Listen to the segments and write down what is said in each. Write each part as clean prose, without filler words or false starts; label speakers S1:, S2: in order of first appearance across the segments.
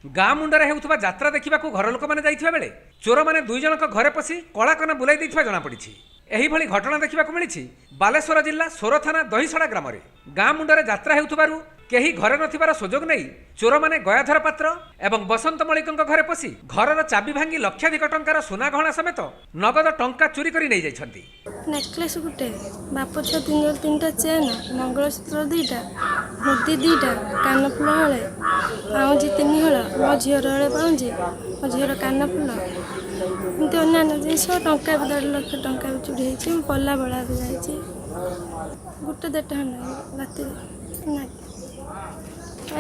S1: ଗାଁ ମୁଣ୍ଡରେ ହେଉଥିବା ଯାତ୍ରା ଦେଖିବାକୁ ଘର ଲୋକମାନେ ଯାଇଥିବା ବେଳେ ଚୋରମାନେ ଦୁଇ ଜଣଙ୍କ ଘରେ ପଶି କଳାକନା ବୁଲାଇ ଦେଇଥିବା ଜଣାପଡ଼ିଛି। ଏହିଭଳି ଘଟଣା ଦେଖିବାକୁ ମିଳିଛି ବାଲେଶ୍ୱର ଜିଲ୍ଲା ସୋର ଥାନା ଦହିସଡ଼ା ଗ୍ରାମରେ। ଗାଁ ମୁଣ୍ଡରେ ଯାତ୍ରା ହେଉଥିବାରୁ କେହି ଘରେ ନଥିବାର ସୁଯୋଗ ନେଇ ଚୋରମାନେ ଗୟାଧର ପାତ୍ର ଏବଂ ବସନ୍ତ ମଳିକଙ୍କ ଘରେ ପଶି ଘରର ଚାବି ଭାଙ୍ଗି ଲକ୍ଷାଧିକ ଟଙ୍କାର ସୁନା ଗହଣା ସମେତ ନଗଦ ଟଙ୍କା ଚୋରି କରି ନେଇଯାଇଛନ୍ତି।
S2: ନେକଲେସ୍ ଗୋଟେ, ବାପ ଛୁଆ ତିନି ଜଣ ତିନିଟା ଚେନ୍, ମଙ୍ଗଳସୂତ୍ର 2ଟା, ମୁଦି 2ଟା, କାନଫୁଲ ହଳେ, ପାଉଁଜି 3 ହଳ, ମୋ ଝିଅର ହଳେ ପାଉଁଜି, ମୋ ଝିଅର କାନଫୁଲ, ଏମିତି ଅନ୍ୟାନ୍ୟ ଜିନିଷ। ଟଙ୍କା ବି 1.5 ଲକ୍ଷ ଟଙ୍କା ବି ଚୋରି ହେଇଛି। ମୋ ପଲା ବଳା ବି ଯାଇଛି। ଗୋଟେ ଦେଢ଼ଟା ଖଣ୍ଡେ ରାତିରେ ନା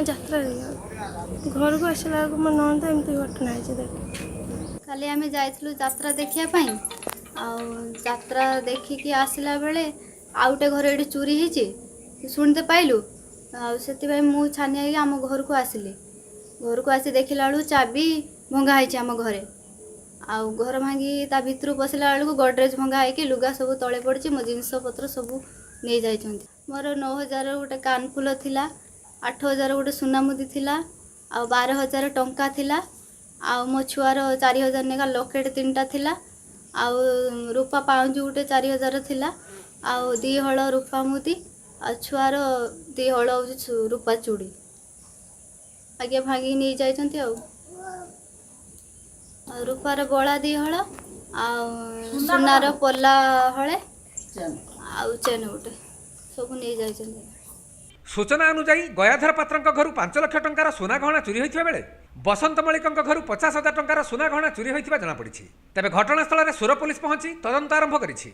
S2: ଯାତ୍ରା ଦେଖିବାକୁ ଘରକୁ ଆସିଲା ବେଳକୁ ମୋ ନଣନ୍ଦ ଏମିତି ଘଟଣା ହେଇଛି ଦେଖ।
S3: କାଲି ଆମେ ଯାଇଥିଲୁ ଯାତ୍ରା ଦେଖିବା ପାଇଁ, ଆଉ ଯାତ୍ରା ଦେଖିକି ଆସିଲା ବେଳେ ଆଉ ଗୋଟେ ଘରେ ଏଠି ଚୋରି ହେଇଛି ଶୁଣିତେ ପାଇଲୁ। ଆଉ ସେଥିପାଇଁ ମୁଁ ଛାନିଆ ହେଇକି ଆମ ଘରକୁ ଆସିଲି। ଘରକୁ ଆସି ଦେଖିଲା ବେଳକୁ ଚାବି ଭଙ୍ଗା ହେଇଛି ଆମ ଘରେ। ଆଉ ଘର ଭାଙ୍ଗି ତା ଭିତରୁ ପଶିଲା ବେଳକୁ ଗଡ଼ରେଜ ଭଙ୍ଗା ହେଇକି ଲୁଗା ସବୁ ତଳେ ପଡ଼ିଛି। ମୋ ଜିନିଷପତ୍ର ସବୁ ନେଇଯାଇଛନ୍ତି। ମୋର 9,000 ଗୋଟେ କାନଫୁଲ ଥିଲା, 8,000 ଗୋଟେ ସୁନା ମୁଦି ଥିଲା, ଆଉ 12,000 ଟଙ୍କା ଥିଲା, ଆଉ ମୋ ଛୁଆର 4,000 ଲେଖା ଲକେଟ୍ 3ଟା ଥିଲା, ଆଉ ରୂପା ପାଉଁଜି ଗୋଟେ 4,000 ଥିଲା, ଆଉ 2 ହଳ ରୂପା ମୁଦି, ଆଉ ଛୁଆର 2 ହଳ ହେଉଛି ରୂପା ଚୁଡ଼ି ଆଜ୍ଞା ଭାଙ୍ଗିକି ନେଇଯାଇଛନ୍ତି। ଆଉ ରୂପାର ବଳା 2 ହଳ, ଆଉ ସୁନାର ପଲା ହଳେ, ଆଉ ଚେନ୍ ଗୋଟେ ସବୁ ନେଇଯାଇଛନ୍ତି।
S1: ସୂଚନା ଅନୁଯାୟୀ ଗୟାଧର ପାତ୍ରଙ୍କ ଘରୁ 5 ଲକ୍ଷ ଟଙ୍କାର ସୁନା ଗହଣା ଚୋରି ହୋଇଥିବା ବେଳେ ବସନ୍ତ ମଳିକଙ୍କ ଘରୁ 50,000 ଟଙ୍କାର ସୁନା ଗହଣା ଚୋରି ହୋଇଥିବା ଜଣାପଡ଼ିଛି। ତେବେ ଘଟଣାସ୍ଥଳରେ ସୁର ପୋଲିସ ପହଞ୍ଚି ତଦନ୍ତ ଆରମ୍ଭ କରିଛି।